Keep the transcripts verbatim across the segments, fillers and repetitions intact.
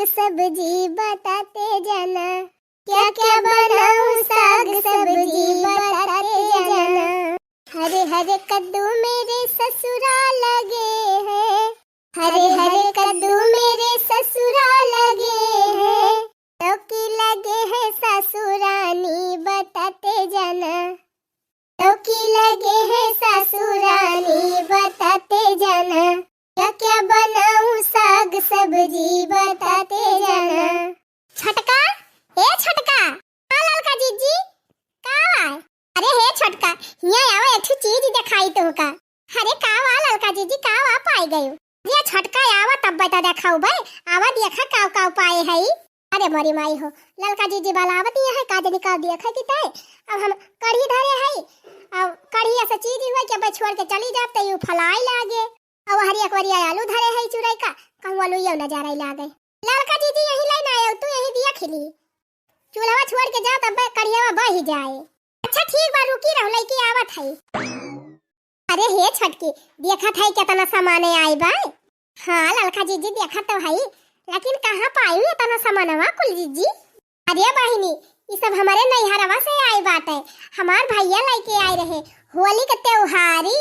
सब्जी बताते जाना, क्या क्या बनाऊं साग सब्जी बताते जाना। हरे हरे कद्दू मेरे ससुरा लगे हैं, हरे हरे कद्दू मेरे ससुरा लगे हैं, लौकी लगे हैं ससुरानी बताते जाना, लौकी लगे हैं ससुरानी बताते जाना, क्या क्या बनाऊं साग सब्जी बताते जाना। छोटका, ए छोटका, हाँ ललका जीजी, का बा? अरे हे छोटका, हियाँ आवा, एक ठो चीज देखाई तोहका। अरे का बा ललका जीजी, का बा पाई गयो? अरे छोटका आवा तब बता देखाऊ बे, आवा देखा काव काव पाए हई। अरे मोरी माई हो, ललका जीजी बलावत ही है, का जनी का देखे कि तय। अब हम कढ़ी धरे हई, अब कढ़ी ऐसा चीज हुआ कि अब छोड़ के चली जाब त यू फलाई लागे। अब हरी एक वरिया आलू धरे हई चुराई का, कहूँ आलू यो न जा रही लागे। ललका जीजी यही लाइन आयो, तू यही दिया खिली। चूल्हा छोड़ के जा तब कढ़ियावा बही जाए। अच्छा ठीक बा, रुकी रहो, लइके आवत हई। अरे हे छोटकी, देखत हई केतना सामान आई बा। हाँ ललका जीजी, देखत तो हई, लेकिन कहाँ पाई एतना सामानवा कुल जीजी? अरे बहिनी, ई सब हमरे नैहरवा से आई बाटे, हमार भैया लइके आए रहे होली के त्योहारी।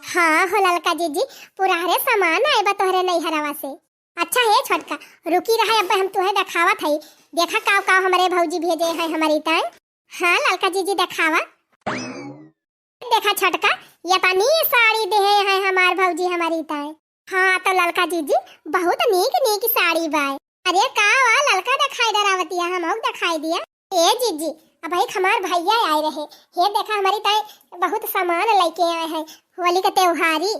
हाँ हो ललका जीजी, पुरारे सामान आए बा तोहरे नैहरवा से। अच्छा हे छोटका, रुकी रहा, अब हम तुहे देखावत हई। देखा काव काव हमरे भौजी भेजे हैं हमारी ताई। हाँ ललका जीजी देखावा। देखा छोटका, ये तनी साड़ी देहे हैं हमार भौजी हमारी ताई। हाँ तो ललका जीजी, बहुत नीक नीक साड़ी बाय। अरे का वा ललका देखाई डरावतिया, हम देखाई दिया। ए जीजी, अब एक हमार भैया आए रहे, हे देखा हमारी ताई बहुत सामान लेके आए हैं होली का त्योहारी।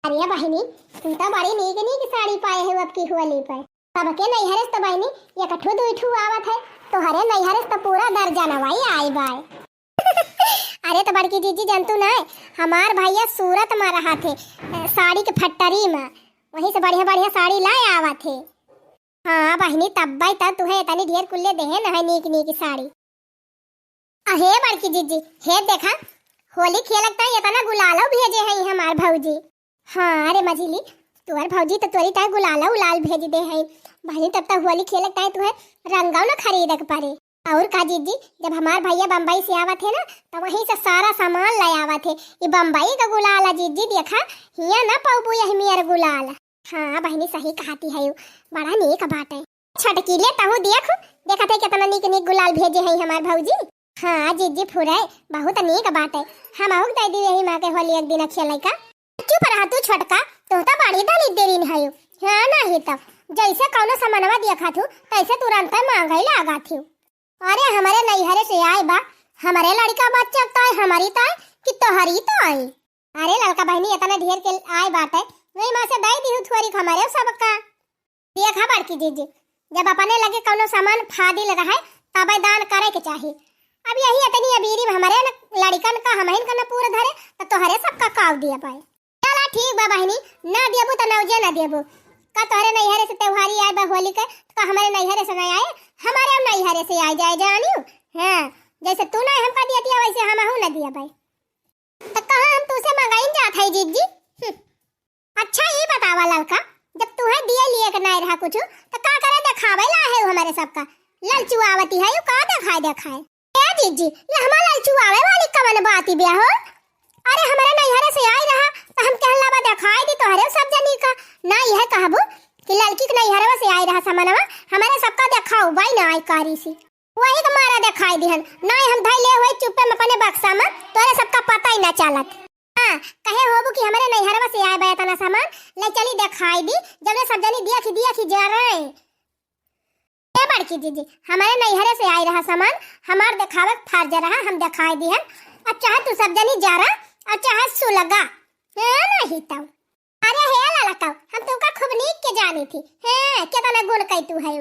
अरे बहिनी, तू तो बड़ी नीक नीक साड़ी पाए हो अब की होली पर। सबके नैहरे से तो बहिनी एक ठू दुई ठू आवत है, तोहरे नैहरे से तो पूरा दर्जनवा आई बाय। अरे तो बड़की जीजी, जनतू ना, हमार भैया सूरत में रहा थे, अ, साड़ी के फैक्ट्री में, वहीं से बढ़िया बढ़िया साड़ी लाए आवा थे। हाँ बहिनी, तब्बे तब तुहे इतनी ढेर कुल्ले देहे न है नीक नीक साड़ी। अहे बड़की जीजी, हे देखा, होली खेलक ताई इतना गुलालो भेजे हैं हमार भौजी। हाँ रे मझिली, तोर भौजी तो तोरी ताई गुलाला उलाल भेज दे है। भाई तब तक होली खेलत ताई तुहे रंगौ न खरीदक पड़े। और का जीजी, जब हमार भैया बम्बई से आवत है ना, तो वहीं से सारा सामान ले आवत है। ये बम्बई का गुलाल है जीजी, देखा, हिया ना पाउबू यही मियर गुलाल। हाँ बहिनी, सही कहती है, बड़ा नीक बाटे। छोटकी ले तहू देख, देखत है कितना नीक नीक गुलाल भेजे हैं हमार भौजी। हाँ जीजी फुरे, बहुत नीक बाटे। हम आहू के दे दी यही माँ के होली एक दिन खेले का। चुप रहा तू छोटका, तू तो बड़ी दलित देरिन है। हाँ नहीं तो, जैसे कौनो सामानवा देखा थू, तैसे तुरंत मांगे लागा थू। अरे हमरे नैहरे से आए बा, हमरे लड़का बच्चा ताई, हमारी ताई कि तोहरी ताई? अरे लड़का बहिनी इतना ढेर के आए बाटे, वही माँ से दे दी थोड़ी हमरे सबका। देखा बड़की जीजी, जब अपने लगे कौनो सामान फादिल रहे, तबे दान करे के चाही। अब यही इतनी अबीरी में हमरे न लड़िकन का, हमहिन का न पूर धरे, त तोहरे सबका काव दिया पाए। चला ठीक बा बहिनी, ना देबू त नौजे ना देबू। का तोहरे नैहरे से त्योहारी आए बा होली के, का हमरे नैहरे से ना आए? हमरे नैहरे से आए जाए जानियो। हाँ, जैसे तू ना हमका दिया दिया, वैसे हमहू ना दिया पाए। त कहाँ हम तुसे मंगाइन जात है जीजी? हम्म। अच्छा ई बतावा ललका, जब तुहे दिए लिए के नाय रहा कुछ, त का करे देखावे ला है हमरे सबका? ललचुआवती है, यू का देखाए देखाए? ए जीजी, ये हमार ललचुआवे वाली कवन बात बे हो? अरे हमरे नैहरे से आई रहा, त हम कहला बा देखाए दी तोहरे सब जनी का। ना यह कहबू कि ललकी के नैहरवा से आई रहा सामानवा, हमरे सबका देखाऊ बाई ना आई कारी सी। वही के मारा देखाई दिहन। नाई हम धइले हुए चुप्पे में अपने बक्सा में, तोरे सबका पता ही ना चलत। हाँ, कहे होबू कि हमरे नैहरवा से आए बा इतना सामान, ले चली देखाई दी, जबले सब जनी दिया खी, दिया खी जा रहे। ए बड़की जीजी, हमरे नैहरे से आई रहा सामान, हमार देखावे के फर्ज रहा, हम देखाई दिहन। अब चाहे तू सब जनी जा रहा, और चाहे सुलगा। ए नहीं तो। अरे हे ललका, हम तुमका खूब नीक के जानी थी। हैं, केतना गुण कई तू है।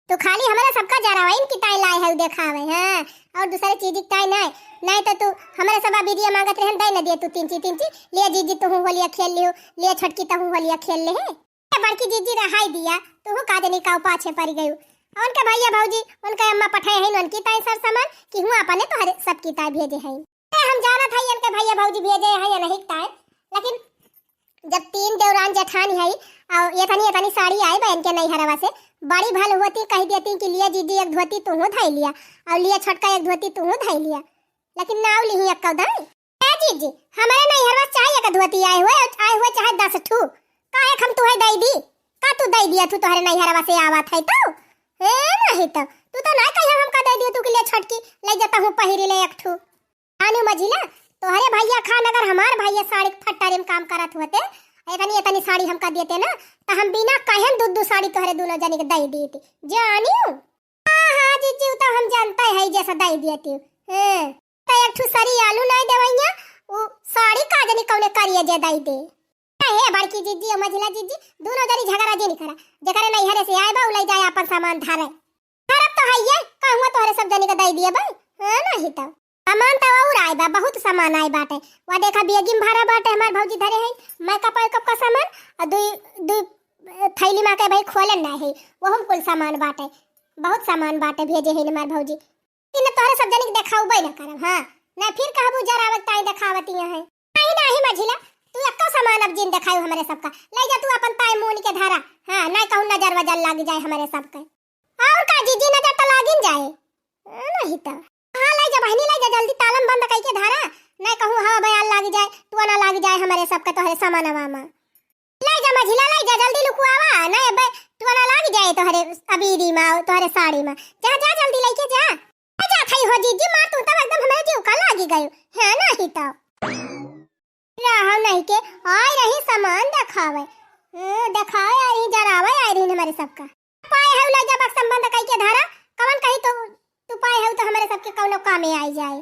तू खाली हमरे सबका जरावाइन की ताई लाए है देखावे, हैं? और दूसरे चीज की ताई नहीं, नहीं तो तू हमरे सब वीडियो मांगत रहन, दे न दिए तू तीन चीज, तीन चीज। ले जीजी तू होलिया खेल लियो, ले छोटकी तू होलिया खेल ले है। ए बड़की जीजी रहाई दिया, तू का जनी का पाछे पड़ गयू। उनके भैया भौजी, उनके अम्मा पठाए हैं उनकी ताई सर सामान कि हूँ अपने तोहरे सबकी ताई भेजे हैं। ए, हम जानत हई इनके भैया भौजी भेजे हैं या नहीं ताई, लेकिन जब तीन देवरान जेठान है और एतनी एतनी साड़ी आए बहन के नैहरवा से, बड़ी भल होती, कह देती कि लिए जीजी एक धोती तूहू धइ लिया और लिए छोटका एक धोती तूहू धइ लिया, लेकिन नाव लिही एक्को दाई। ए जीजी, हमरे नैहरवा से चाहे एक धोती आए हुए, आए हुए चाहे दस ठू, काहे हम तुहे दइ दी? का तू दइ दिया तू तोहरे नैहरवा से आवत है तो? ए नहीं तो, तू तो नहीं कहियो हमका दइ दियो तू के लिए छोटकी, ले जाता हूँ पहिरी ले एक ठू। आनी मझिला, तोहरे भैया खान अगर हमार भैया साड़ी के फैक्ट्री में काम करत होते, एतनी एतनी साड़ी हमका देते ना, तो हम बिना कहे दू दू साड़ी तोहरे दोनों जनी के दइ देती। जानियो? हाँ, हाँ, जीजी, उ तो हम जानते हैं, जैसा दइ देती। हाँ, तो एक ठू सरी आलू नहीं देवैया, उ साड़ी का जनी कौने करिए जे दइ दे। हे बड़की जीजी और मझिला जीजी, दोनों जनी झगड़ा जिन करा। जेकरे नैहरे से आए बा, उ ले जाए अपन सामान धरे। धरब तो है ये, कहूँ तोहरे सब जनी के दइ दिए बा। हाँ, नहीं तो। सामान तो और आए बा, बहुत सामान आए बाटे। वह देखा, बैगी में भरा बाटे, हमार भौजी धरे है। मेकअप वेकअप का सामान, और दुई, दुई थैली में के भाई खोलन ना है, वहू में कुल सामान बाटे। बहुत सामान बाटे, भेजे है हमार भौजी। कि न तोहरे सब जनी के देखाउबे न करब, हाँ, न फिर कहबू जरावत ताई देखावती है। नहीं, नहीं मझिला, तू एक्को सामान अब जिन देखायू हमरे सबका, ले जा तू अपन ताई मुन के धरा, हाँ, नहीं कहूँ नजर वजर लाग जाए हमरे सबके। और का जीजी, नजर तो लागिन जाए, हाँ, नहीं तो। हाँ, ले जा बहनी, ले जा जल्दी, तालम बंद कई के धरा, नहीं कहूँ हवा बयाल लाग जाए, टोना लाग जाए हमरे सबके तोहरे सामानवा में। ले जा मझिला, ले जा, जल्दी लुकुआवा, नहीं अबे टोना लाग जाए तोहरे अबीरी में, तोहरे साड़ी में। जा, जा, जल्दी लेके जा। ले जा, थई हो जीजी, मार तू तब एकदम हमरे जीव का लागी गयो। है नहीं तो। रहो नहीं के, आए रही सामान देखावे। हम्म, देखावे आए रही, जरावे आए रही हमरे सबका। पाए है ले जा बक्सम बंद कई के धरा, कवन कही तो तू पाए है तो हमरे सबके कौनो कामे आई जाए।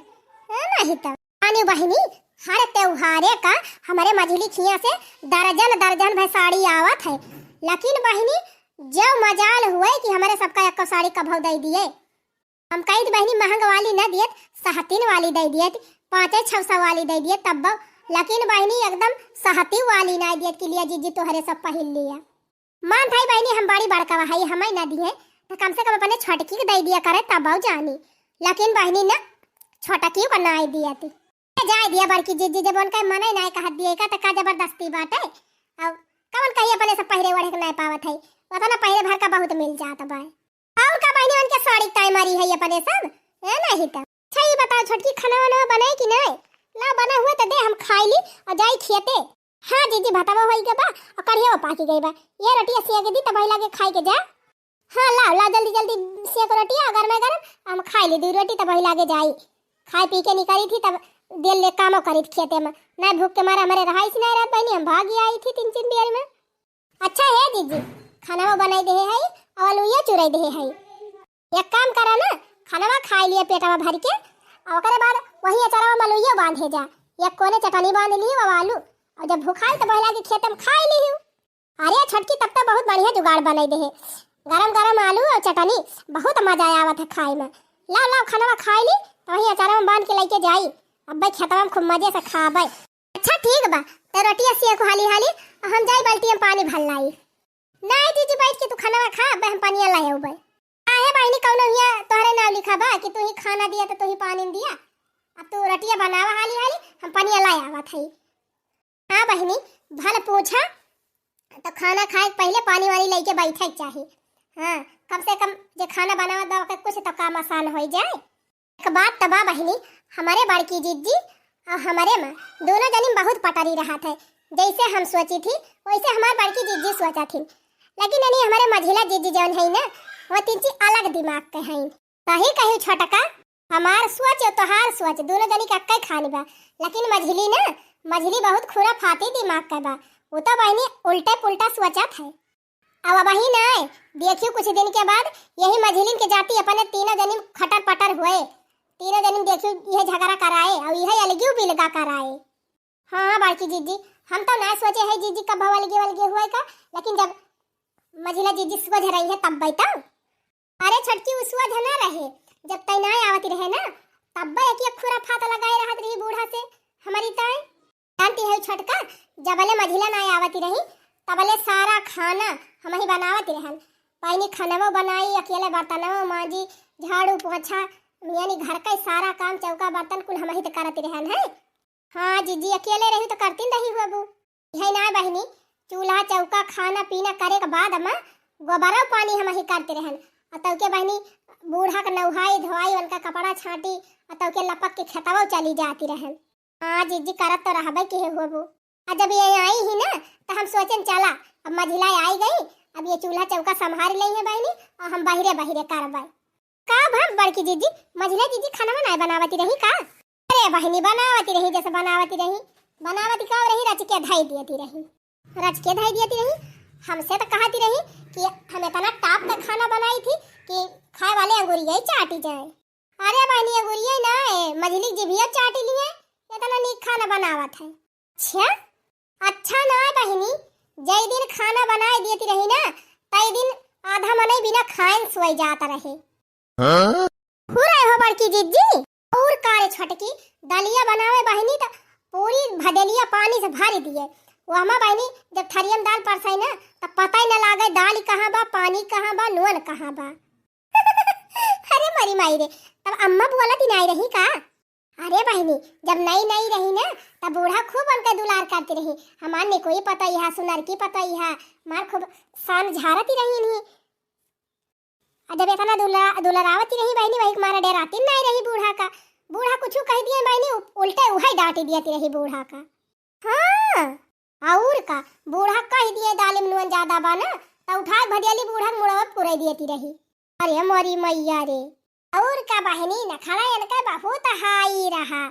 है नहीं तो। आनी बहिनी, हर त्योहारे का हमरे मझिली खिया से दर्जन दर्जन भर साड़ी आवत है, लेकिन बहिनी, जो मजाल हुए कि हमरे सबका एक्को साड़ी कभौ दइ दिए। हम कही बहिनी, महंग वाली न दियत, सहतीन वाली दइ दियत, पाँचे छव सौ वाली दइ दियत तब्बो, लेकिन बहिनी एकदम सहती वाली ना दियत कि लिया जीजी तोहरे सब पहिन लिया। मान थाई बहिनी, हम बड़ी बड़का हई, हमें ना दिए, तो कम से कम अपने छोटकी के दइ दिया करे तब्बो जानी, लेकिन बहिनी ना छोटकी को ना दियत। ए, जाए दिया बड़की जीजी, जब उनका मने ना कहत दिए का, तो का जबरदस्ती बाटे? अब कवन कही अपने सब पहिरे ओढ़े के ना पावत है, उतना पहिरे भर का बहुत मिल जात बा। और का बहिनी, उनके साड़ी ताई मारी है अपने सब, है नहीं तो। अच्छा, ये बताओ छोटकी, खाना वाना बने कि नहीं? ला, बना हुआ तो दे, हम खाई ली और जाई खेते। हाँ जीजी, भतवा होई के बा और कढ़िया पाकी गई बा। ये रोटिया सेक दी, तब लागे खाई के जा। हाँ, लाओ, लाओ, जल्दी, जल्दी सेक रोटिया, गरमे गरम, हम खाई ली दू रोटी, तब लागे जाई। खाए पी के निकली थी, तब दिल ले कामो करी थी खेते में। ना भूख के मारे हमरे रहाइश नहीं रहत बहिनी, हम भागी आई थी तीन तीन बेर में। अच्छा है जीजी, खाना वो बनाई दे है, और आलू ये चुराई दे है। एक काम करा ना, खाना खा लिया पेटवा भर के, और ओकरे बाद वही अचारवा में आलू ये बांधे जा। एक कोने चटनी बांध ली, वो आलू, और जब भुखाई तो बहला के खेते में खाई ली। अरे छोटकी, तब तो बहुत बढ़िया जुगाड़ बनाई दे है। गरम गरम आलू और चटनी, बहुत मजा आवत है खाए में। लाओ, लाओ, खाना खाई ली, तो वही अचारवा में बांध के लेके जाई। अब भाई खेतवा में खूब मजे से खाबे। अच्छा ठीक बा, तो रोटिया सेक हाली हाली, हम जाई बाल्टी में पानी भर लाई। नहीं जीजी, बैठ के तू खाना खा, अब हम पानी लाई आउबे। काहे बहिनी, कौनो हिया तोहरे नाव लिखा बा कि तू ही खाना दिया तो तू ही पानी दिया? अब तू रोटिया बनावा हाली हाली, हम पानी लाई आवत हई। हाँ बहिनी, भल पूछा, तो खाना खाए के पहले पानी वानी लेके बैठे के चाही। हाँ, कम से कम जे खाना बनावत बा, ओके कुछ तो काम आसान हो जाए। एक बात त बा बहिनी, हमरे बड़की जीजी और हमरे माँ दोनों जनी में बहुत पटरी रहत है। जैसे हम सोची थी, वैसे हमार बड़की जीजी सोचा थी। लेकिन यानी हमरे मझिला जीजी जौन है ना, वो तिनची अलग दिमाग के हैं। सही कही छोटका, हमार सोच और तोहार सोच दोनों जनी के अक्के खानी बा, लेकिन मझिली ना, मझिली बहुत खुराफाती दिमाग के बा। वो तो बहिनी उल्टे पुल्टा सोचत है। अब वही ना, देखियो कुछ दिन के बाद यही मझिलिन के जाति अपने तीनों जनी खटर पटर हुए, तीनों जनी देखियो यह झगड़ा कराए और यह अलगियो बिलगा कराए। हाँ, हाँ, बड़की जीजी, हम तो ना सोचे है जीजी कब अलगे वलगे हुए का, लेकिन जब मझिला जीजी सोच रही है तब तो। अरे छोटकी, उ सोच ना रहे, जब तै ना आवत रहे ना, तब एक एक खुराफात लगाए रहत रही बूढ़ा से हमारी ताई। जानती है छोटका, जबले मझिला ना आवत रही, तबले सारा खाना हम ही बनावत रहन। पानी खानवो बनाई, अकेले बर्तनवो मांजी, झाड़ू पोछा, यानी घर का सारा काम, चौका बर्तन कुल हम ही तो करत रहन है। हाँ जीजी, अकेले रही तो करती नहीं हुआ बू। है ना बहिनी, चूल्हा चौका खाना पीना करे के बाद अम्मा गोबरो पानी हमही करती रहन। अ तौके बहिनी बूढ़ा के नौहाई धोआई, उनका कपड़ा छाटी, अ तौके लपक के खेतवो चली जाती रहन। हाँ जिज्जी, करत तो रहबे किहे होबू। अ जब ये आई ही ना, त हम सोचेन चला, अब मझिला आई गई, अब ये चूल्हा चौका संभाल लेई है बहिनी, अ हम बहिरे बहिरे करबे। का भा बड़की जिज्जी, मझिला जिज्जी खाना नाय बनावती रही का? अरे बहिनी, बनावती रही, जैसे बनावती रही, बनावती का रही, रच के धई दियती रही, रच के धई दियती रही। हमसे तो कहती रही कि हम इतना टाप का खाना बनाई थी कि खाए वाले अंगुरिया ही चाटी जाए। अरे बहिनी, अंगुरिया ना है, मझिली जिभिया चाटी लिए, इतना नीक खाना बनावत है। अच्छा, अच्छा ना बहिनी, जय दिन खाना बनाए दियती रही ना, तय दिन आधा मनई बिना खाएन सोई जात रहे। हाँ? हो रहे हो बड़की जिज्जी? और का रे छोटकी, दलिया बनावे बहिनी त पूरी भदेलिया पानी से भर दिए। वो अम्मा बहिनी जब थरिया में दाल परसाई ना, तब पता ही न लागे दाल कहाँ बा, पानी कहाँ बा, नून कहाँ बा। अरे मरी माई रे, तब अम्मा बोलती नाई रही का? अरे बहिनी, जब नई नई रही ना, तब बूढ़ा खूब उनका दुलार करती रही। हमार निकोई पतोई हा, सुनरकी पतोई हा, हमार खूब शान झारती रही इन्हीं। अ जब इतना दुला-, दुलरावती रही बहिनी, वही के मारे डेराती नाई रही बूढ़ा का। बूढ़ा कुछ कह दिए बहिनी, उ-, उल्टे उहई डांटी दियती रही बूढ़ा का। हाँ, और का, बूढ़ा कह दिए दालिम नून ज्यादा बा ना, त उठा के भदेली बूढ़ा के मुड़वा पुराई दियती रही। अरे मोरी मैया रे। और का बहिनी, नखड़ा इनका बहुत हाई रहा।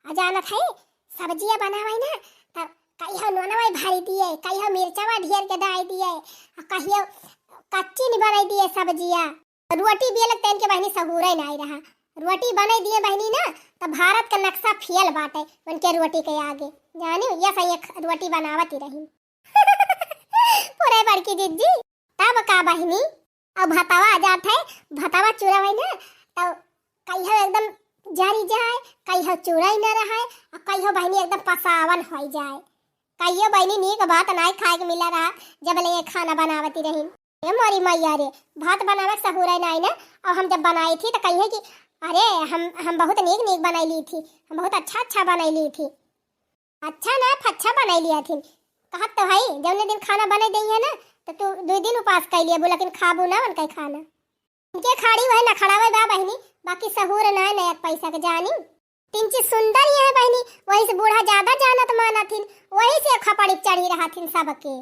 अ जानत है, सब्जिया बनावे ना, तब कहियो नूनवा भरी दिए, कहियो मिर्चवा ढेर के डाल दिए, अ कहियो कच्ची नहीं बनाई दिए सब्जिया। रोटी बेलक तैन के बहिनी सहूरे नाई रहा। रोटी बनाई दिए बहिनी ना, तब भारत का नक्शा फेल बाटे उनके रोटी के आगे। जानी, ये सही एक रोटी बनावत ही रही। पूरे बड़की जिज्जी, तब का बहिनी, अब भतवा आ जात है, भतवा चुरावे ना, तो कहियो एकदम जरी जाए, कहियो चुराई न रहे, और कहियो बहिनी एकदम पसावन होई जाए। कहियो बहिनी नीक भात नाई खाए के मिला रहा, जब ले ये खाना बनावती रही। ए मोरी मैया रे, भात बनावे के सहूरे नाई ना, और हम जब बनाई थी तो कहिए कि अरे हम, हम बहुत नीक नीक बनाई ली थी, हम बहुत अच्छा अच्छा बनाई ली थी। अच्छा ना फच्छा बनाई लिया थी। कहत तो है, जौने दिन खाना बने दई है ना, तो तू दो दिन उपास कर लिया, लेकिन खाबू ना उनका खाना। इनके खाड़ी वह नखड़ावे बा बहिनी, बाकी सहूर ना नया पैसा के जानी। तिनची सुंदर ये है बहिनी, वही से बूढ़ा ज्यादा जानत मानत हिन, वही से खपड़ी चढ़ी रहा थिन सबके।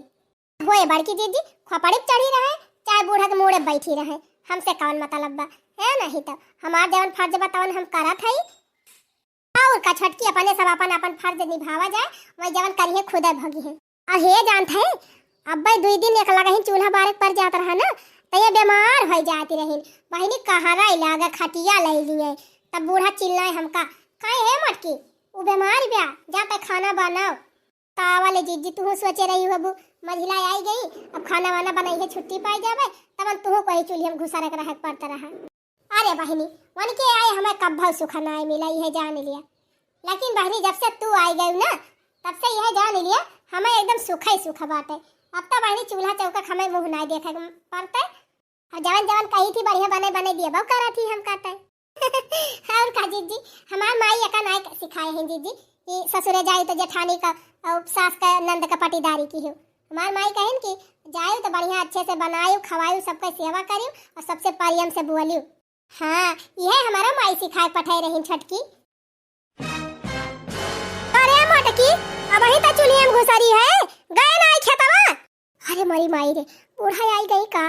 होए बड़की जिज्जी, खपड़ी चढ़ी रहे, चाहे बूढ़ा के मूड़े बैठी रहे, हमसे कौन मतलब बा? है नहीं तो हमार जवन फर्ज बा तवन हम करत हई। और का छोटकी, अपने सब अपन अपन फर्ज निभावा जाए, वही जवन करिहे खुदे भगिहे। और हे जानत है, अब्बे दुई दिन एक लगहिन चूल्हा बारे पर जात रहा ना, तो ये बीमार हो जाती रहिन। बहिनी कहरा लागे खटिया ले लिए, तब बूढ़ा चिल्लाए हमका, "काहे हे मोटकी, उ बीमार ब्या, जा पे खाना बनाओ।" का वाले जिज्जी, तुहू सोचे रही होबू, मझिला आई गई, अब खाना वाना बनाई है, छुट्टी पाई जावे, तब तुहू कही चूल्हे में घुसरे के रहे के पड़ता रहा। अरे बहिनी, उनके आए हमें कब्बो सुख नाय मिला, यह जान लिया। लेकिन बहिनी, जब से तू आई गई ना, तब से यह जान लिया, हमें एकदम सुख ही सुख बाटे। अब तो बहिनी, चूल्हा चौका के हमें मुँह नाय देखे के पड़ते। और जवन जवन कही थी बढ़िया बने बने दिए, बहु करा थी हम कहते। और का जिज्जी, हमार माई एका नाय सिखाए हैं जिज्जी, कि ससुरे जाई तो जेठानी का और सास का नंद का पटीदारी की हो। हमार माई कहिन कि जाई तो बढ़िया अच्छे से बनायु, खवायु, सबके सेवा करियु और सबसे प्रेम से बोलियु। हाँ, यह हमारा माई सिखाए पठाई रही छोटकी। अरे मोटकी, अबही तो चुलिया में घुसरी है, गए ना आई खेतवा। अरे मोरी माई रे, बूढ़ा आई गई का?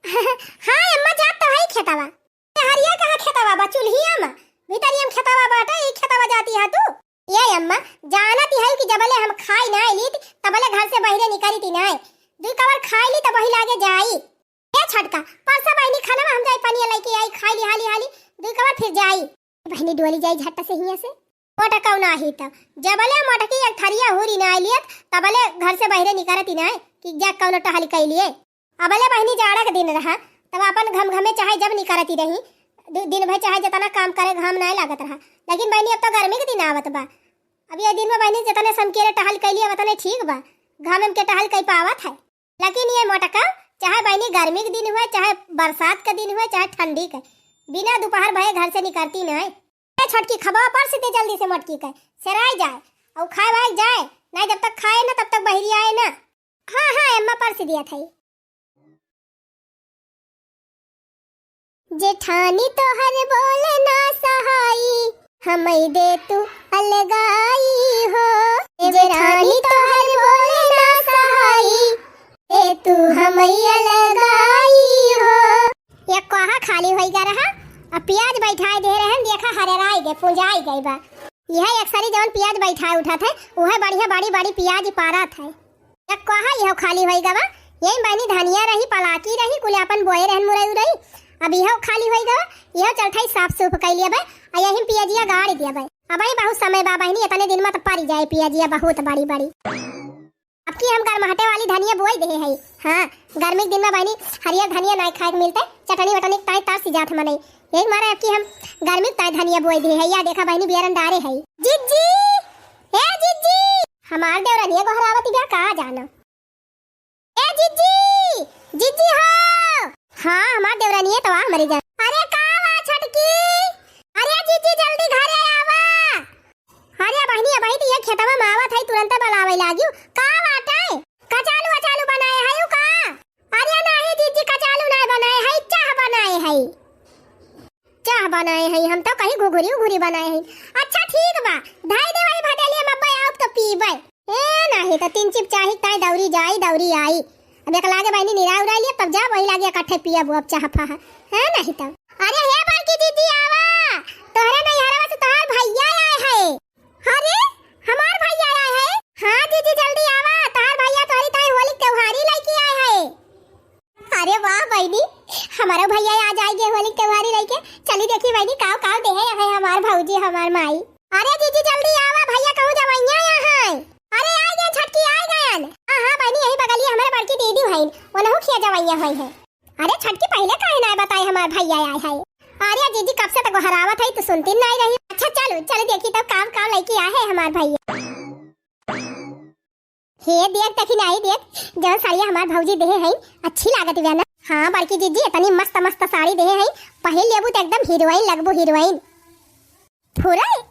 हाँ अम्मा, जात तो है खेतवा। हरिया कहाँ खेतवा बा? चुल्हिया में, भीतरिया में खेतवा बाटे, ई खेतवा जाती है तू? ये अम्मा, जानत ही है कि जबले हम खाई ना लीत, तबले घर से बहिरे निकलती ना। दुई कवर खाई ली तब वही लागे जाई। ए छोटका, परसा बहिनी खाना हम जाई, पनिया लेके आई, खाई ली हाली हाली, दुई कवर फिर जाई। बहिनी डोली जाई झट्टा से हिया से। मोटकौ नाही तब, जबले मोटकी एक थरिया हुरी ना लियत, तबले घर से बहिरे निकरती ना कि जा कौनो टहल कई लिए। अबले बहिनी जाड़ा के दिन रहा, तब अपन घम घमे चाहे जब निकरती रही, दि-, दिन भर चाहे जितना काम करे घाम ना लागत रहा। लेकिन बहिनी अब तो गर्मी के दिन आवत बा, अब ये दिन में बहिनी जितने समकेरे टहल कई लिए उतने ठीक बा, घाम में के टहल कई पावत है। लेकिन ये मोटका, चाहे बहिनी गर्मी के दिन हुए, चाहे बरसात के दिन हुए, चाहे ठंडी के, बिना दोपहर भये घर से निकलती नहीं। ए छोटकी, खबा पर से दे जल्दी से मोटकी के, सेराई जाए और खाए वाए जाए, नहीं जब तक खाए ना तब तक बहिनी से दिया था। जेठानी तोहर बोले ना सहाई, हमई दे तू अलगाई हो। जेठानी तोहर बोले ना सहाई, दे तू हमई अलगाई हो। ये कोहा खाली होई गा रहा, अब पियाज बैठाए दे रहन, देखा हरेराई गए, पुंजाई गए बा। यह एक सारी जवन पियाज बैठाए उठत है, उहे बढ़िया बड़ी बड़ी पियाज पारत है। एक कोहा इहो खाली होई गवा, यही बहिनी धनिया रही, पलाकी रही, कुल आपन बोए रहन मुरई उरई। अब इहो खाली होई गवा, इहो चलथई साफ सूफ कई लिया बे, आ यही पियजिया गाड़ दिया बे। अब ही बहुत समय बा बहिनी, इतने दिन में तो परी जाए पियजिया बहुत बड़ी बड़ी। अब की हम गरमहटे वाली धनिया बोई देहे हई। हाँ, गर्मी के दिन में बहिनी हरियर धनिया नाई खाए के मिलते, चटनी वटनी ताई तरस जात मनई। यही मारे अब की हम गर्मी के ताई धनिया बोई देहे हई। या देखा बहिनी बियरन डारे हई। जिज्जी, ए जिज्जी, हमार देवरनिया गोहरावत बिया का जानो। ए जिज्जी, जिज्जी हो। हाँ, हमार देवरनिया तो आ हमरे जान। अरे का बा छोटकी? अरे जिज्जी जल्दी घरे आवा। अरे बहिनी, अबही तो ये खेतवा में आवत है, तुरंते बुलावे लागियो। का बाटे? कचालू अचालू बनाए है का? अरे नाही जिज्जी, कचालू नाही बनाए है, चाह बनाए है। चाह बनाए है, हम तो कहीं घुघुरी उघुरी बनाए है। अच्छा ठीक बा, धाई दे वही भटेलिया में अब्बे आउब तो पीबे। ए नाही तो तीन चिप चाही ताई दौरी जाई दौरी आई। अब एक लागे बहिनी निरा उरा लिया, तब जा वही लागे इकट्ठे पियब अब चाह फाह। है नाही तब। अरे हे बड़की जिज्जी आवा, तोहरे नैहरवा से तोहार भैया आए है। अरे, हमार भैया आए है? हाँ जिज्जी, जल्दी आवा, तोहार भैया तोहरी ताई होली के त्योहारी लइके आए है। अरे वाह बहिनी, हमारो भैया आ जाएंगे होली के त्योहारी लइके। चली देखी बहिनी, काव काव देहे है हमार भौजी, हमार माई। अरे जिज्जी जल्दी आवा, भैया कहूँ जवैया यहाँ है। अरे आ गए छोटकी, आ गए। हाँ हाँ बहिनी, यही बगलिया हमारे बड़की दीदी है, उनहु खिया जवैया है। अरे छोटकी, पहिले काहे नाय बताए हमार भैया आए है? अरे जिज्जी, कब से तो गोहरावत है, तू सुनती नाय रही। अच्छा चलो, चलो देखी तो काम काम लइके आए है हमार भैया। हे देख, देखी नाई देख, जौन साड़िया हमार भौजी देहे है, अच्छी लागत बिया ना। हाँ बड़की जिज्जी, इतनी मस्त मस्त साड़ी देहे है, पहिर लेबू तो एकदम हीरोइन लगबू, हीरोइन। फुरल?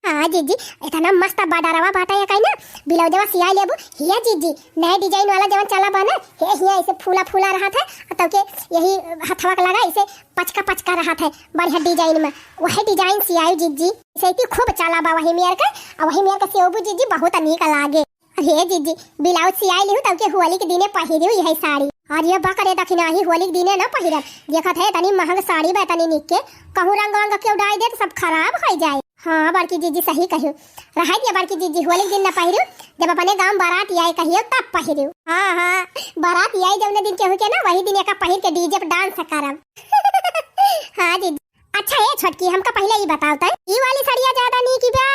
हाँ जिज्जी, इतना मस्त बॉर्डरवा बाटा है कहीं ना, ब्लाउजवा सियाई लेबू। हिया जिज्जी, नए डिजाइन वाला जवन चला बा ना, हे हिया ऐसे फूला फूला रहत है, और तब के यही हथवा के लगा ऐसे पचका पचका रहत है, बढ़िया डिजाइन में, वही डिजाइन सियाई जिज्जी। ऐसे इतनी खूब चला बा वही मेर के, और वही मेर के सियोबू जिज्जी, बहुत नीक लागे। अरे जिज्जी, ब्लाउज सियाई लिहू तब के होली के दिने पहिरियो यही साड़ी। अरे बा करे दखिनाही, होली के दिने ना पहिरब। देखत है तनी महंग साड़ी बा, तनी निक के, कहूँ रंग वंग के उड़ाई दे तो सब खराब हो जाए। हाँ बड़की जिज्जी सही कहियो, रहाई दिया बड़की जिज्जी, होली के दिन ना पहिरियो, जब अपने गाँव बारात आए कहियो तब पहिरियो। हाँ हाँ, बारात आए जौने दिन केहू के ना, वही दिन एका पहिर के डीजे पे डांस करब। हाँ जिज्जी। अच्छा ए छोटकी, हमका पहिले ई बताओ त, ई वाली सड़िया ज्यादा नीक बा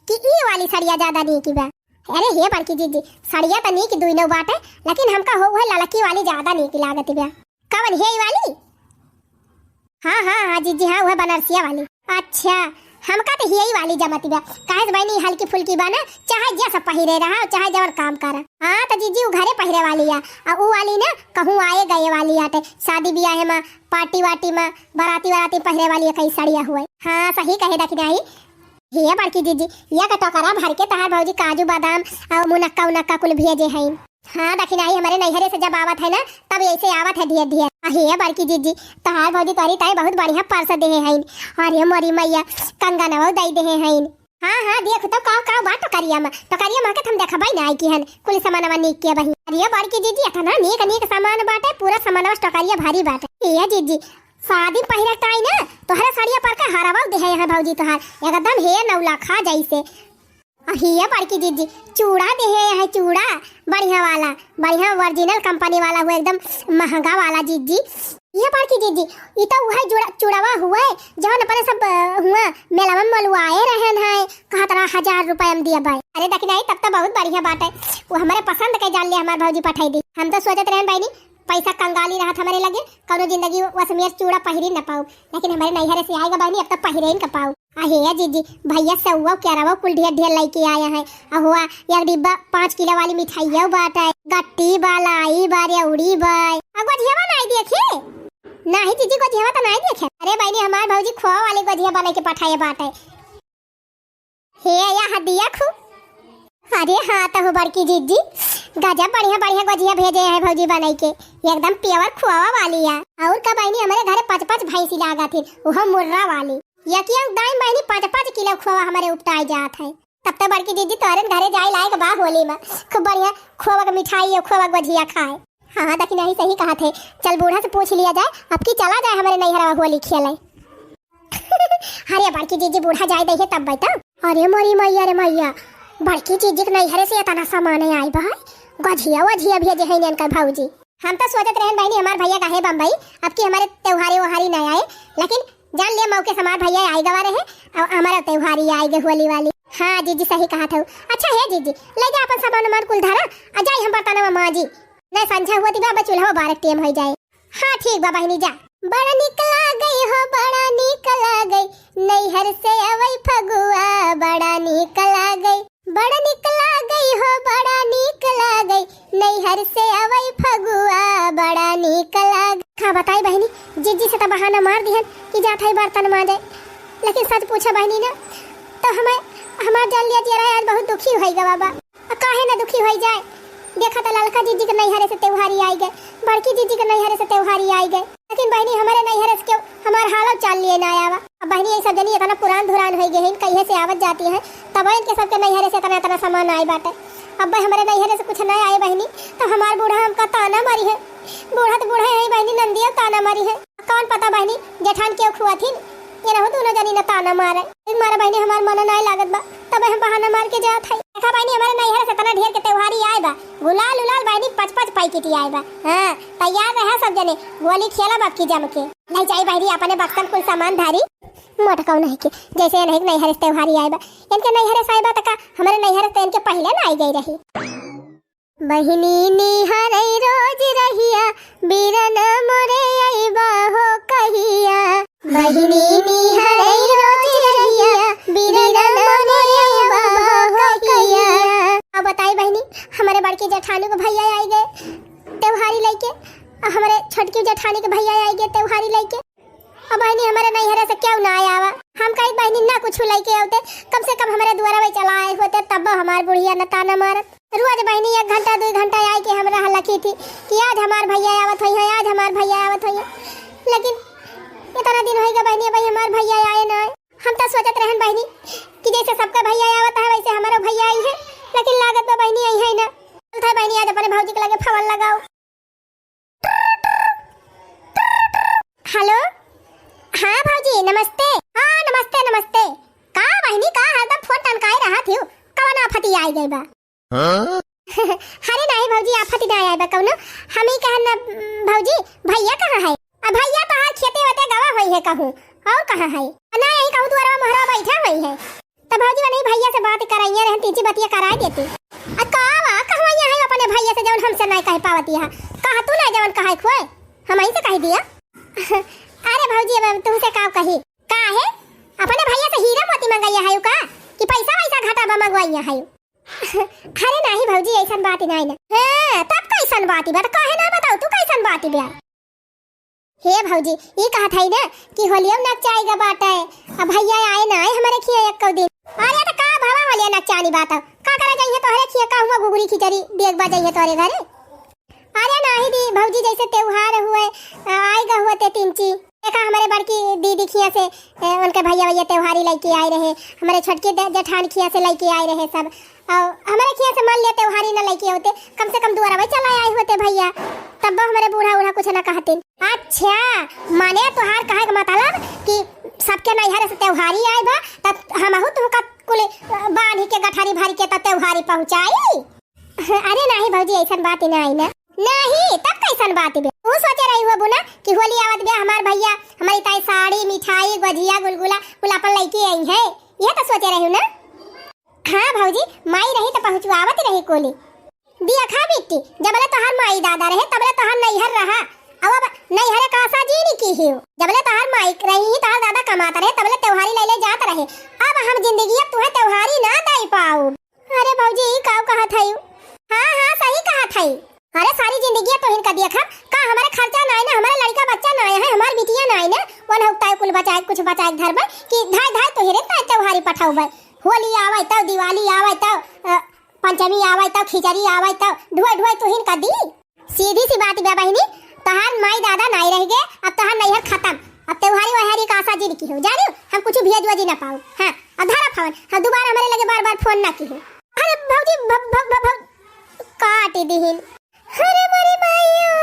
कि ई वाली सड़िया ज्यादा नीक बा? अरे हे बड़की जिज्जी, सड़िया त नीक दुइनो बाटे, लेकिन हमका हो वह ललकी वाली ज्यादा नीक लागत बा। कवन हे ई वाली? हाँ हाँ हाँ जिज्जी, हाँ वह बनारसिया वाली। अच्छा, हमका त हियई वाली जमत बा, काहे से बहिनी हल्की फुल्की बा ना, चाहे जे सब पहिरे रहा, चाहे जवन काम करा। हाँ त जिज्जी उ घरे पहिरे वाली आ, आ उ वाली ना कहूँ आए गए वाली आटे, शादी बियाहे मा, पार्टी वार्टी मा, बाराती वाराती पहिरे वाली कई सड़िया हुए। हाँ सही कहे दखिनाही। हे बड़की जिज्जी, या का टोकरा भर के तहार भौजी काजू बादाम और मुनक्का उनक्का कुल भेजे हैं। हाँ दखिनाही, हमरे नैहरे से जब आवत है ना, तब ऐसे आवत है ढेर ढेर। आ हे बड़की जिज्जी, तहार भौजी तोहरी ताई बहुत बढ़िया पर्स देहे हैं। अरे मोरी मैया, कंगनवा दई देहे हैं। हाँ हाँ, देख तो काव काव बा टोकरिया में, टोकरिया में के हम देखबै ना आई कि हन कुल सामानवा नीक के बही। अरे बड़की जिज्जी, इतना नीक नीक सामान बाटे, पूरा सामानवा टोकरिया भारी बाटे। ए जिज्जी, शादी पहिरे ताई ना, तोहरे सड़िया पर का हरवा देहे हैं भौजी तोहार, एकदम हे नौलखा जैसे। अरे बड़की जिज्जी, चूड़ा देहे हैं, चूड़ा बढ़िया वाला, बढ़िया ओरिजिनल कंपनी वाला हुआ, एकदम महंगा वाला जिज्जी। ये बड़की जिज्जी, ई तो उहे जुड़ा, चूड़वा हुए, जौन अपने सब, अ, हुआ मेलवा में मलुआए रहन है, कहत रहा हजार रुपया में दिया भाई। अरे दखिनाही, तब तो बहुत बढ़िया बात है, वो हमरे पसंद के जान ले हमार भौजी पठाई दी। हम तो सोचत रहन बहिनी, पैसा कंगाली रहत हमरे लगे, कौनो जिंदगी वसमेर चूड़ा पहिरी न पाऊ, लेकिन हमरे नैहरे से आएगा बहिनी, अब तो पहिरे ही न पाऊ। अहे जिज्जी, भैया सउवा केरवा कुल ढेर ढेर लइके आया है। अहुआ एक डिब्बा पाँच किलो वाली मिठाइया बाटे, गट्टी बा, लाई बा, रेवड़ी बा। आ गोझियावा नाई देखे? नाही जिज्जी, गोझियावा तो नाई देखे। अरे बहिनी, हमार भौजी खोआ वाली गोझिया बना के पठाए बाटे। हे या हदिया खू। अरे हाँ, तो हो बड़की जिज्जी, गजब बढ़िया बढ़िया गोझिया भेजे हैं भौजी बनाई के, एकदम pure खोवा वाली है। और का बहिनी, हमरे घरे पाँच पाँच भैंसी लागत ही, उहो मुर्रा वाली। यकिया दाई बहिनी पाँच पाँच किलो खोवा हमरे उपटाए जात है। तब तो बड़की जीजी तोहरे घरे जाए लायक बा होली में, खूब बढ़िया खोवा के मिठाई और खोवा के गोझिया खाए। हाँ, देखी नहीं सही कहत है, चल बूढ़ा से पूछ लिया जाए, अब की चला जाए हमरे नैहरवा होली खेले। अरे बड़की जीजी बूढ़ा जाए दे तब बैठा। अरे मोरी मैया रे मैया, बड़की जीजी के नैहरे से इतना सामान आई बा, गोझिया वोझिया भेजे हैं इनका भौजी। हम तो सोचत रहन बहिनी हमार भैया काहे बम्बई, अब की हमरे त्योहारे वोहारी ना आए, लेकिन जान लिया मौके से हमार भैया आई गवा रहे और हमारा त्योहारी आई गए होली वाली। हाँ जीजी सही कहत हो। अच्छा हे जीजी, ले जा अपन सामान उमान कुल धरा, आ जाई हम बर्तनवा माजी। नहीं संझा हुआ थी बा, चूल्हा बारह टेम हो जाए। हाँ ठीक बा बहिनी जा। बड़ा निक लागई हो, बड़ा निक लागई, नैहर से आवई फगुआ, बड़ा निक लागई, बड़ा निक लागई हो, बड़ा निक लागई, नैहर से आवई फगुआ, बड़ा निक लाग। का बताई बहिनी, जीजी से त बहाना मार दिहन कि जात है बर्तन माजे, लेकिन सच पूछा बहिनी ना, तो हमें, हमार जान लिया जियरा आज बहुत दुखी होई गवा बा। आ काहे ना दुखी होई जाए? देखा त ललका जीजी के नैहरे से त्योहारी आई गए, बड़की जीजी के नैहरे से त्योहारी आई गए, लेकिन बहिनी हमरे नैहरे से क्यों हमार हालत चाल लिए ना आवा। अब बहिनी ये सब जनी इतना पुरान धुरान होई गए हैं, कहिए से आवत जाती हैं, तब इनके सबके नैहरे से इतना इतना सामान आई बाटे। अब भाई हमरे नैहरे से कुछ ना आए बहिनी, तो हमार बूढ़ा हमका ताना मारी है। बूढ़ा तो बूढ़ा है बहिनी, नंदिया ताना मारी है। कौन पता बहिनी जेठान क्यों खुआ थी, ये रहो दोनों जनी न ताना मारे। एक मारा बहिनी हमार मन नाय लागत बा, तब हम बहाना मार के जात हई। देखा बहिनी हमारे नैहर से इतना ढेर के त्योहारी आए बा, गुलाल उलाल बहिनी पाँच पाँच पैकेट ही आए बा। हाँ तैयार रहा सब जने, होली खेला बाप की जम के। ले जाई बहिनी अपने बक्सम कुल सामान धारी। मोटकाऊ नहीं के, जैसे नहीं नैहर से त्योहारी आए बा, इनके नैहर से आए बा त का हमारे नैहर से इनके पहले ना आई गई रही। बहिनी निहरई रोज रहिया, बीरन मोरे अइबा हो कहिया। बहिनी निहरई रोज रहिया, बीरन मोरे अइबा हो कहिया। अब बताई बहिनी, हमरे बड़की जेठानी के भैया आई गए त्योहारी लइके, आ हमरे छोटकी जेठानी के भैया आई गए त्योहारी लइके। अब बहिनी हमरे नैहरे से क्यों ना आया आवा? हम कही बहिनी ना कुछ लइके आवते, कम से कम हमरे दुआरा पे चला आए होते, तब हमार बुढ़िया न ताना मारत। रोज बहिनी एक घंटा दुई घंटा आए के हमरा लखी थी कि आज हमार भैया आवत होई है, आज हमार भैया आवत होई है। लेकिन इतना दिन होई गए बहिनी, भाई हमार भैया आए ना आए। हम तो सोचत रहन बहिनी कि जैसे सबका भैया आवत है वैसे हमारो भैया आई है, लेकिन लागत बा बहिनी आई है ना। चलत है बहिनी आज अपने भौजी के लगे फोन लगाओ। हेलो, हाँ भौजी नमस्ते। हाँ नमस्ते नमस्ते। का बहिनी का हरदम फोन टनकाए रहत हियो, कवन आफती आई गई बा? हाँ? अरे नाही भौजी आफती ना आई बा कवनो। हम ही कहन ना भौजी, भैया कहाँ है? अब भैया तोहार खेते वेते गवा होई है कहूँ, और कहाँ है? ना यही कहूँ दुआरा मोहरा बैठा होई है। त भौजी वनही भैया से बात कराइए रहन, तीची बतिया कराए देती। आ का बा, कहवा यहाँ है अपने भैया से जवन हमसे नहीं कह पावती है? कहा तू ना जवन कहे खोए, हम ही से कह दिया। अरे भौजी अब हम तुमसे का कही? का है? अपने भैया से हीरा मोती मंगैया है का? कि पैसा वैसा घाटा बा मंगवाइया है? अरे नाही भौजी ऐसन बात ही नहीं ना। हाँ, तब कैसन बात ही बा? त काहे ना बताऊ तू कैसन बात ही बा? हे भौजी, ई कहत हई ना कि होलिया में नचाई गा बाटे, अब भैया आए ना आए हमारे खिया एक दिन। अरे त का भवा होलिया नचानी बात है? का करे जाइए तोहरे खिया का हुआ घुघरी खिचड़ी देख बा जाइए तोहरे घरे? अरे नाही दी भौजी, जैसे त्योहार हुए, आए गा हुए ते तीन ची। देखा हमारे बड़की दीदी खिया से, ए, उनके भैया भैया त्योहारी लइके आए रहे, हमारे छोटकी दे-, जेठान खिया से लइके आए रहे सब। और हमारे खिया से मान लिया त्योहारी ना लइके होते, कम से कम दुआरा चला आए होते भैया, तब हमारे बूढ़ा उढ़ा कुछ ना कहते। अच्छा, माने तोहार कहे के मतलब कि सबके नैहर से त्योहारी आए बा, तब हमहू तुमका कुल बांधी के गठारी भरी के तब त्योहारी पहुँचाई? अरे नाही भौजी, ऐसन बात ही ना आई ना। नाही, तब कैसन बात बे? तू सोचे रही हुआ बुना कि होली आवत बे, हमार भैया हमारी ताई साड़ी, मिठाई, गोझिया, गुलगुला कुल अपन लइके आई है, ये तो सोचे रही ना। हाँ भौजी, माई रही तो पहुँचवावत रही कोली। दिया खा बिट्टी, जबले तोहार माई दादा रहे तबले तोहार नैहर रहा। अब, अब नैहर का आशा जीनी की हियो। जबले तोहार माई रही, तोहार दादा कमात रहे तबले त्योहारी ले ले जात रहे। अब हम जिंदगी अब तुहे त्योहारी ना दे पाऊ। अरे भौजी, ई काऊ कहत हई? हाँ, हाँ, सही कहत हई। अरे सारी जिंदगी तोहिन का देखब, का हमारे खर्चा नाई ना, हमारे लड़का बच्चा नाई है, हमार बिटिया नाई ना, वन हफ्ता कुल बचाए, कुछ बचाए घर में कि धाय धाय तोहरे ताय त्योहारी पठाउबे। होली आवे तब, दिवाली आवे तब, अ, पंचमी आवै तौ, खिचड़ी आवै तौ, ढुआई ढुआई तुहिन का दी। सीधी सी बात बा बहिनी, तोहार माई दादा नाई रह गए, अब तोहार नैहर खतम। अब त्योहारी वहारी का आशा जिन किहो, जानियो, हम कुछ भेज वजी ना पाऊ। हाँ, अब धरा फोन, हम दोबारा हमरे लगे बार बार फोन ना किहो। अरे भौजी, भ-, भ-, भ-, भ-, काट दिहिन। अरे मोरी माइयो।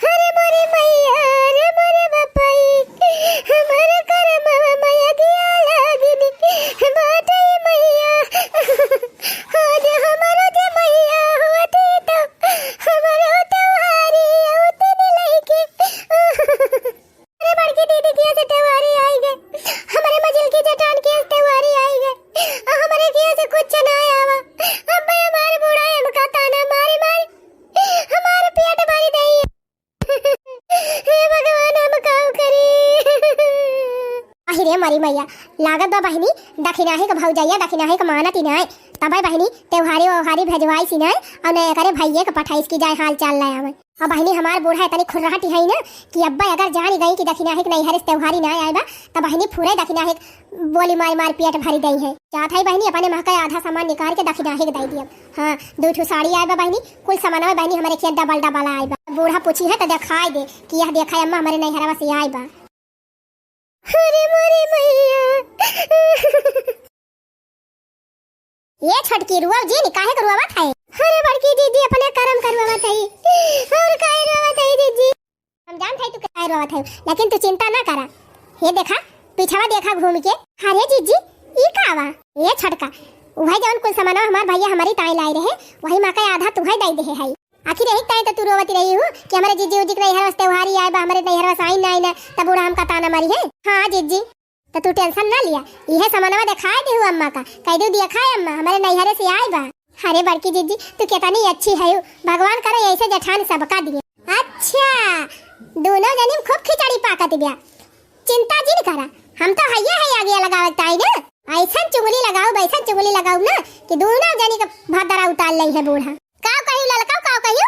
अरे मोरे मैया, अरे मोरे बपई, हमर करमवा में अगिया लागिन बाटै मैया। आज हमरो जे मैया होती तो हमरो त्योहारी औतिन लइके। अरे बड़की दीदी किया से त्योहारी आई गए, हमरे मझिलकी जेठान किया से त्योहारी आई गए, आ हमरे किया से कुछ ना आवा। अब हमार बूढ़ा हमका ताना मारी मारी हमार पेट भरी देई। हे भगवान, हम काउ करी? आहि रे मरी मैया, लागत बा बहिनी, दखिनाही के भौजैया, दखिनाही के मानत ही नाय। तबै बहिनी, त्योहारी ओहारी भेजवाइस ही नाय, अउर नया करे भैये के पठाइस कि जाए हाल चाल ले आवे। अब बहिनी, हमार बूढ़ा इतनी खुर्राटी है ना कि अब्बा अगर जानी गई कि दखिनाही के नैहरे से त्योहारी ना आए बा, तब बहिनी फुरे दखिनाही के बोली मार मार पेट भरी दई है। जात है बहिनी, अपने महका आधा सामान निकाल के दखिनाही के दई दियब। हाँ, दू ठो साड़ी आए बा बहिनी, कुल सामानवा बहिनी हमरे खेत डबल डबल आए बा। बूढ़ा पूछी है तो देखाई दे कि यह देखा अम्मा हमरे नैहरवा से आए बा। अरे मोरी मैया। ये छोटकी रुआव जी, नी काहे के रुआवत है? अरे बड़की दीदी अपने करम करवावत है। और काहे रुआवत है दीदी? हम जानत है तू काहे रोवत है, लेकिन तू चिंता ना करा। हे देखा, पीछवा देखा घूम के। अरे जीजी, ई का बा? ए छोटका, उहै जौन कुल सामानवा हमार भैया हमरी ताई लाई रहे, वही मा का आधा तुहै दई देहे है। आखिर यही ताई तो तू रोवत रही हूँ कि हमरे जीजी उजी के नैहरवा से त्योहारी आए बा, हमरे नैहरवा से आई ना, आई ना, तब बूढ़ा हमका ताना मारी है। हाँ जीजी, तो तू tension ना लिया, इहे सामानवा देखाए देहु अम्मा का, कह दू दिया खाए अम्मा, हमरे नैहरे से आए बा। अरे बड़की जीजी, तू केतनी अच्छी है, भगवान करे ऐसे जेठान सबका दिए। अच्छा, दोनों जनी में खूब खिचड़ी पाकत बिया, चिंता जिन करा, हम तो हइये है आगे लगावत ताई ना, ऐसन चुगली लगाऊ, ऐसन चुगली लगाऊ ना कि दोनों जनी के भदरा उतार लई है बूढ़ा। काव कहियो ललका, काव कहियो?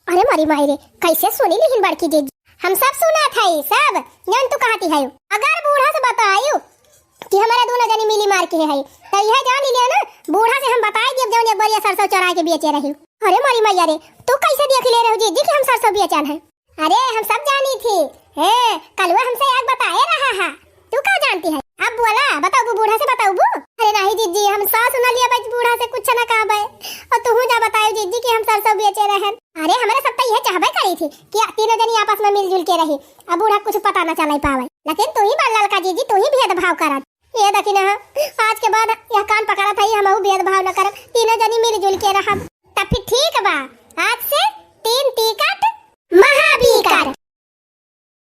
अरे मरी माई रे, कैसे सुनी लिहिन बड़की जीजी? हम सब सुनत हई, सब। जौन तू कहती है, अगर बूढ़ा से बतायु कि हमारे दोनों जनी मिली मार के है, तो यह जान लिया ना, बूढ़ा से हम बताई देब जौन एक बार ये सरसों चोराए के बेचे रही। अरे मरी मैया रे, तू कैसे देख ले रहो जीजी कि हम सरसों बेचन है? अरे हम सब जानी थी। हे, कलुआ हमसे आग बताए रहा है। तू का जानती है? अब बोला, बताउबू बूढ़ा से बताउबू? अरे नहीं जीजी, हम सास सुना लिया बस बूढ़ा से कुछ ना कहबे। और तू जा बतायो जीजी कि हम सरसों बेचे रहन। अरे हमरे सब तो यह चाहबे करी थी कि तीनों जनी आपस में मिलजुल के रही, अब बूढ़ा कुछ पता ना चले पावे। लेकिन तू ही बड़ ललका जीजी, तू ही भेदभाव करत। ये देखी ना, आज के बाद यह कान पकड़त है, हमहू भेदभाव न करब, तीनों जनी मिलजुल के रहब। तब फिर ठीक बा, आज से तीन तीखा